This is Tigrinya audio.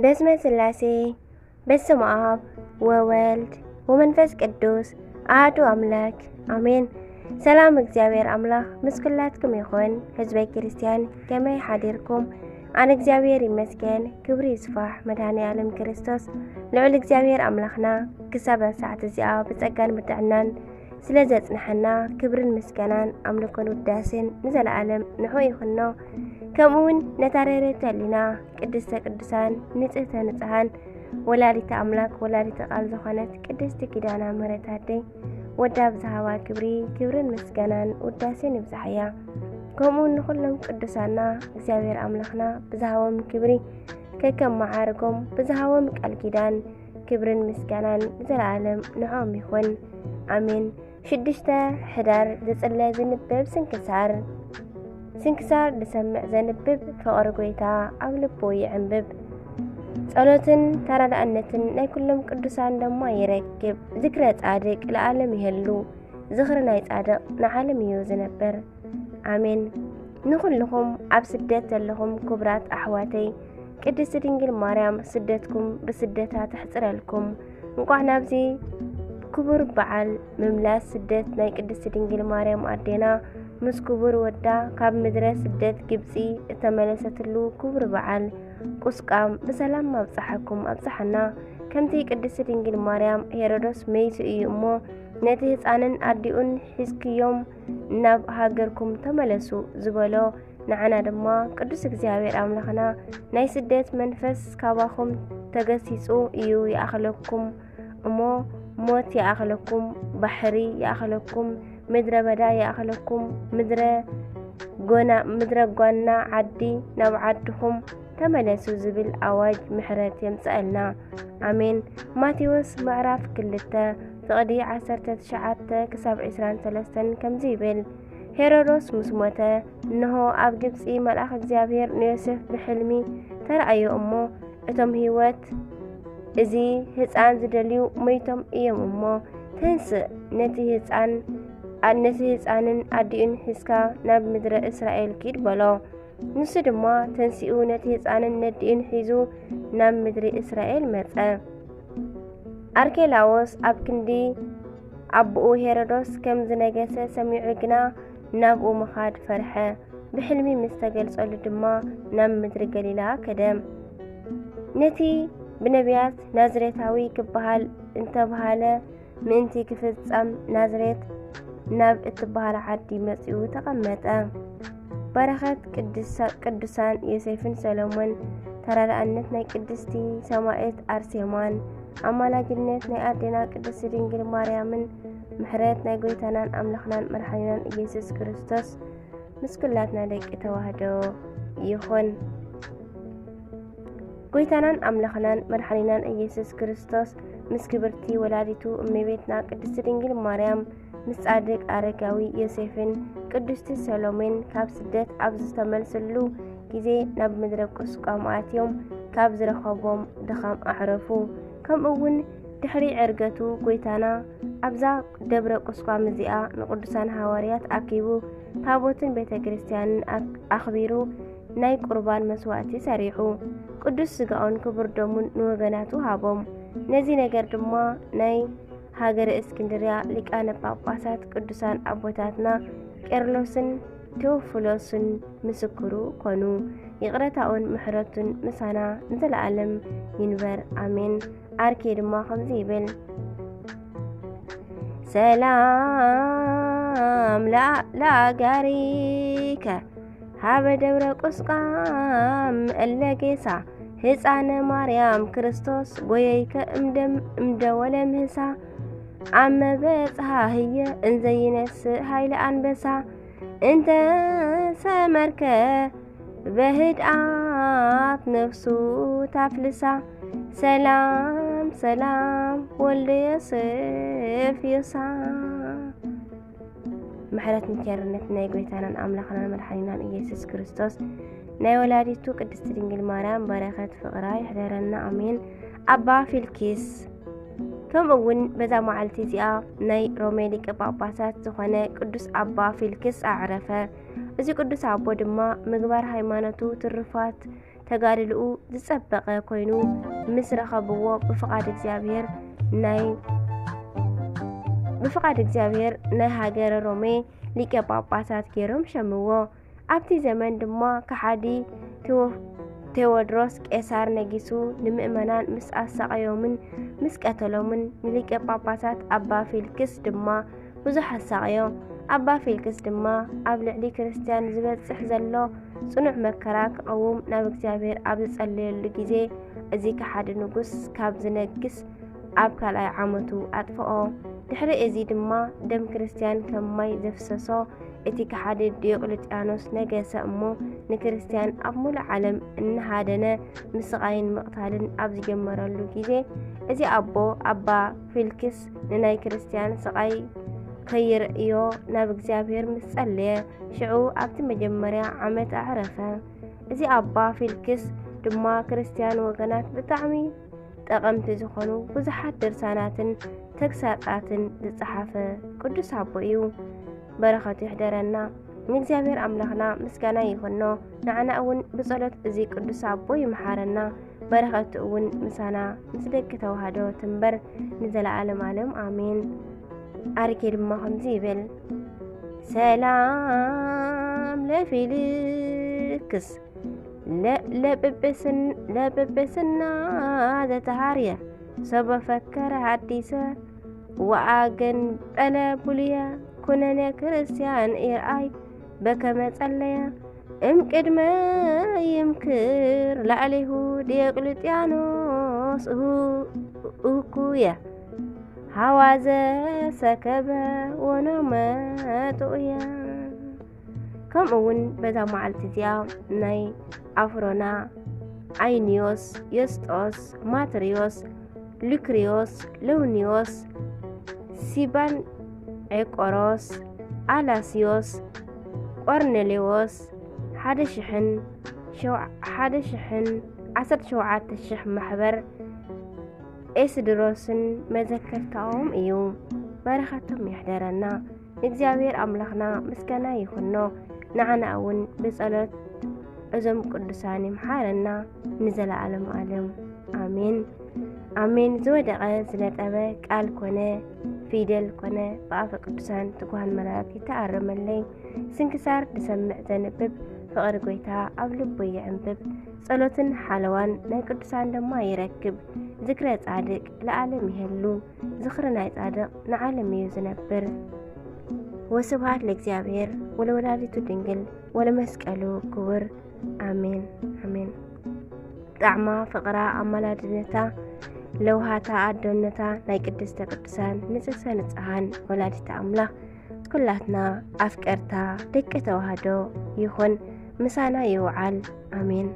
በስመ ስላሴ፣ በስመ አብ ወወልድ ወመንፈስ ቅዱስ አሐዱ አምላክ አሜን። ሰላም እግዚኣብሔር አምላክ ምስ ኩላትኩም ይኹን። ህዝበ ክርስቲያን ከመይ ሓዲርኩም? ኣነ እግዚኣብሔር ይመስገን፣ ክብሪ ይስፋሕ መድኃኔ ዓለም ክርስቶስ። ልዑል እግዚኣብሔር ኣምላኽና ክሳብ ሰዓት እዚኣ ብጸጋን ብጥዕናን ስለ ዘጽንሐና ክብርን ምስጋናን ኣምልኮን ውዳሴን ንዘለዓለም ንዕኡ ይኹኖ። ከምኡ እውን ነታ ርህርህቲ ህሊና ቅድስተ ቅዱሳን ንጽህተ ንጽሃን ወላዲተ ኣምላክ ወላዲተ ቃል ዝኾነት ቅድስቲ ኪዳነ ምሕረት ኣደይ ወዳ ብዝሃባ ክብሪ ክብርን ምስጋናን ውዳሴን ይብዛሓያ። ከምኡ ንኹሎም ቅዱሳና እግዚኣብሔር ኣምላኽና ብዝሃቦም ክብሪ ከከም መዓርጎም ብዝሃቦም ቃል ኪዳን ክብርን ምስጋናን ንዘለዓለም ንዕኦም ይኹን። ኣሜን። ሽዱሽተ ሕዳር ዝጽለ ዝንበብ ስንክሳር። ስንክሳር ዝሰምዕ ዘንብብ ፍቕሪ ጐይታ ኣብ ልቡ ይዕንብብ። ጸሎትን ተራዳእነትን ናይ ኩሎም ቅዱሳን ድማ ይረክብ። ዝክረ ጻድቅ ለዓለም ይህሉ። ዝኽሪ ናይ ጻድቕ ንዓለም እዩ ዝነብር። ኣሜን። ንኹልኹም ኣብ ስደት ዘለኹም ክቡራት ኣሕዋተይ፣ ቅድስቲ ድንግል ማርያም ስደትኩም ብስደታ ተሕጽረልኩም። እንቋዕ ናብዚ ክቡር በዓል ምምላስ ስደት ናይ ቅድስቲ ድንግል ማርያም ኣዴና ምስ ክቡር ወዳ ካብ ምድረ ስደት ግብጺ እተመለሰትሉ ክቡር በዓል ቁስቋም ብሰላም ኣብጽሓኩም ኣብጽሓና። ከምቲ ቅድስቲ ድንግል ማርያም ሄሮዶስ መይቱ እዩ እሞ ነቲ ህጻንን ኣዲኡን ሒዝክዮም ናብ ሃገርኩም ተመለሱ ዝበሎ፣ ንዓና ድማ ቅዱስ እግዚኣብሔር ኣምላኽና ናይ ስደት መንፈስ ካባኹም ተገሲጹ እዩ ይኣኽለኩም እሞ ሞት ይኣኽለኩም፣ ባሕሪ ይኣኽለኩም፣ ምድረ በዳ ይኣኽለኩም፣ ምድረ ጎና ምድረ ጓና ዓዲ ናብ ዓድኹም ተመለሱ ዝብል ኣዋጅ ምሕረት የምጽኣልና። ኣሜን። ማቴዎስ ምዕራፍ ክልተ ፍቕዲ ዓሰርተ ትሽዓተ ክሳብ ዕስራን ሰለስተን ከምዚ ይብል፣ ሄሮዶስ ምስ ሞተ፣ እንሆ ኣብ ግብጺ መልኣኽ እግዚኣብሔር ንዮሴፍ ብሕልሚ ተራእዮ እሞ፣ እቶም ህይወት እዚ ህፃን ዝደልዩ ሞይቶም እዮም እሞ፣ ተንስእ፣ ነቲ ህፃን ነቲ ህፃንን ኣዲኡን ሒዝካ ናብ ምድረ እስራኤል ኪድ በሎ። ንሱ ድማ ተንሲኡ ነቲ ህፃንን ነዲኡን ሒዙ ናብ ምድሪ እስራኤል መጸ። ኣርኬላዎስ ኣብ ክንዲ ኣቦኡ ሄሮዶስ ከም ዝነገሰ ሰሚዑ ግና ናብኡ ምኻድ ፈርሐ። ብሕልሚ ምስ ተገልጸሉ ድማ ናብ ምድሪ ገሊላ ከደ። ነቲ ብነቢያት ናዝሬታዊ ክበሃል እንተብሃለ ምእንቲ ክፍጸም ናዝሬት ናብ እትበሃል ዓዲ መጺኡ ተቐመጠ። በረኸት ቅዱሳን ዮሴፍን ሰሎሞን፣ ተራዳእነት ናይ ቅድስቲ ሰማዕት ኣርሴማን ኣማላጅነት ናይ ኣዴና ቅድስቲ ድንግል ማርያምን ምሕረት ናይ ጎይታናን ኣምላኽናን መድሓኒናን ኢየሱስ ክርስቶስ ምስ ኩላትና ደቂ ተዋህዶ ይኹን። ጎይታናን ኣምላኽናን መድሓኒናን ኢየሱስ ክርስቶስ ምስ ክብርቲ ወላዲቱ እመቤትና ቅድስቲ ድንግል ማርያም ምስ ጻድቅ ኣረጋዊ ዮሴፍን ቅድስቲ ሰሎሜን ካብ ስደት ኣብ ዝተመልስሉ ግዜ ናብ ምድረ ቁስቋም ኣትዮም ካብ ዝረኸቦም ድኻም ኣዕረፉ። ከምኡ እውን ድሕሪ ዕርገቱ ጎይታና ኣብዛ ደብረ ቁስቋም እዚኣ ንቅዱሳን ሃዋርያት ኣኪቡ ታቦትን ቤተ ክርስቲያንን ኣክ- ኣኽቢሩ ናይ ቁርባን መስዋእቲ ሰሪሑ ቅዱስ ስጋኡን ክቡር ደሙን ንወገናቱ ሃቦም። ነዚ ነገር ድማ ናይ ሃገረ እስክንድርያ ሊቃነ ጳጳሳት ቅዱሳን ኣቦታትና ቄርሎስን ቴዎፍሎስን ምስክሩ ኮኑ። ይቕረታኡን ምሕረቱን ምሳና ንዘለኣለም ይንበር፣ ኣሜን። ኣርኬ ድማ ከምዚ ይብል፣ ሰላም ለአጋሪከ ሀበ ደብረ ቁስቋም እለ ጌሳ፣ ህፃነ ማርያም ክርስቶስ ጎየይከ እምደም እምደወለ ምህሳ፣ አመ በጽሐ ህየ እንዘ ይነስእ ኃይለ አንበሳ፣ እንተ ሰመርከ በህድኣት ነፍሱ ታፍልሳ፣ ሰላም ሰላም ወልደ ዮሴፍ ዮሳ። ምሕረትን ቸርነትን ናይ ጎይታናን ኣምላኽናን መድሓኒናን ኢየሱስ ክርስቶስ፣ ናይ ወላዲቱ ቅድስቲ ድንግል ማርያም በረኸት ፍቕራ ይሕደረና፣ ኣሜን። ኣባ ፊልኪስ። ከምኡ እውን በዛ መዓልቲ እዚኣ ናይ ሮሜ ሊቀ ጳጳሳት ዝኾነ ቅዱስ ኣባ ፊልክስ ኣዕረፈ። እዚ ቅዱስ ኣቦ ድማ ምግባር ሃይማኖቱ ትሩፋት ተጋድልኡ ዝጸበቐ ኮይኑ ምስ ረኸብዎ፣ ብፍቓድ እግዚኣብሔር ናይ ብፍቓድ እግዚኣብሔር ናይ ሃገረ ሮሜ ሊቀ ጳጳሳት ገይሮም ሸምዎ። ኣብቲ ዘመን ድማ ከሓዲ ቴዎ- ቴዎድሮስ ቄሳር ነጊሱ፣ ንምእመናን ምስ ኣሳቐዮምን ምስ ቀተሎምን፣ ንሊቀ ጳጳሳት ኣባ ፊልክስ ድማ ብዙሕ ኣሳቐዮ። ኣባ ፊልክስ ድማ ኣብ ልዕሊ ክርስትያን ዝበጽሕ ዘሎ ጽኑዕ መከራ ክቐውም ናብ እግዚኣብሔር ኣብ ዝጸለየሉ ግዜ፣ እዚ ከሓዲ ንጉስ ካብ ዝነግስ ኣብ ካልኣይ ዓመቱ ኣጥፍኦ። ድሕሪ እዚ ድማ ደም ክርስትያን ከም ማይ ዘፍሰሶ፣ እቲ ከሓዲ ዲዮቅልጥያኖስ ነገሰ እሞ፣ ንክርስትያን ኣብ ሙሉእ ዓለም እናሃደነ ምስቓይን ምቕታልን ኣብ ዝጀመረሉ ግዜ፣ እዚ ኣቦ ኣባ ፊልክስ ንናይ ክርስትያን ስቓይ ከይርእዮ ናብ እግዚኣብሔር ምስ ጸለየ፣ ሽዑ ኣብቲ መጀመርያ ዓመት ኣዕረፈ። እዚ ኣባ ፊልክስ ድማ ክርስትያን ወገናት ብጣዕሚ ጠቐምቲ ዝኾኑ ብዙሓት ድርሳናትን ተግሳጻትን ዝጸሓፈ ቅዱስ ኣቦ እዩ። በረኸቱ ይሕደረና። ንእግዚኣብሔር ኣምላኽና ምስጋና ይኹኖ። ንዓና እውን ብጸሎት እዚ ቅዱስ ኣቦ ይምሓረና። በረኸቱ እውን ምሳና ምስ ደቂ ተዋህዶ ትንበር ንዘለዓለም ዓለም ኣሜን። ኣርኬ ድማ ከምዚ ይብል፣ ሰላም ለፊልክስ ለ- ለጵጵስን- ለጵጵስና ዘተሃርየ ሰበ ፈከረ ሐዲሰ ወአገንጠለ ቡልየ ኩነኔ ክርስቲያን ይርአይ በከመ ጸለየ እምቅድመ ይምክር ላዕሌሁ ዲዮቅልጥያኖስ እሁ- እኩየ ሃዋዘ ሰከበ ወኖመ ጥኡየ። ከምኡ እውን በዛ መዓልቲ እዚኣ ናይ ኣፍሮና፣ ኣይንዮስ፣ ዮስጦስ፣ ማትርዮስ፣ ሉክርዮስ፣ ለውንዮስ፣ ሲባን፣ ዔቆሮስ፣ ኣላስዮስ፣ ቆርኔሌዎስ፣ ሓደ ሽሕን ሸው- ሓደ ሽሕን ዓሰርተ ሸውዓተ ሽሕ ማሕበር ኤስድሮስን መዘከርታኦም እዩ። በረኸቶም ይሕደረና። ንእግዚኣብሔር ኣምላኽና ምስጋና ይኹኖ። ንዓና እውን ብጸሎት እዞም ቅዱሳን ይምሓረና ንዘለዓለም ዓለም። ኣሜን። ኣሜን። ዝወደቐ ዝነጠበ ቃል ኮነ ፊደል ኮነ ብኣፈ ቅዱሳን ትጉሃን መላእክት ይተኣረመለይ። ስንክሳር ዝሰምዕ ዘንብብ ፍቕሪ ጐይታ ኣብ ልቡ ይዕንብብ። ጸሎትን ሓለዋን ናይ ቅዱሳን ድማ ይረክብ። ዝክረ ጻድቅ ለዓለም ይሄሉ። ዝኽሪ ናይ ጻድቕ ንዓለም እዩ ዝነብር። ወስብሐት ለእግዚኣብሔር ወለወላዲቱ ድንግል ወለመስቀሉ ክቡር። ኣሜን ኣሜን። ጣዕማ ፍቕራ ኣማላድነታ ለውሃታ ኣዶነታ ናይ ቅድስተ ቅዱሳን ንጽህተ ንጽሃን ወላዲተ ኣምላኽ ኩላትና ኣፍቀርታ ደቂ ተዋህዶ ይኹን ምሳና ይውዓል። ኣሜን።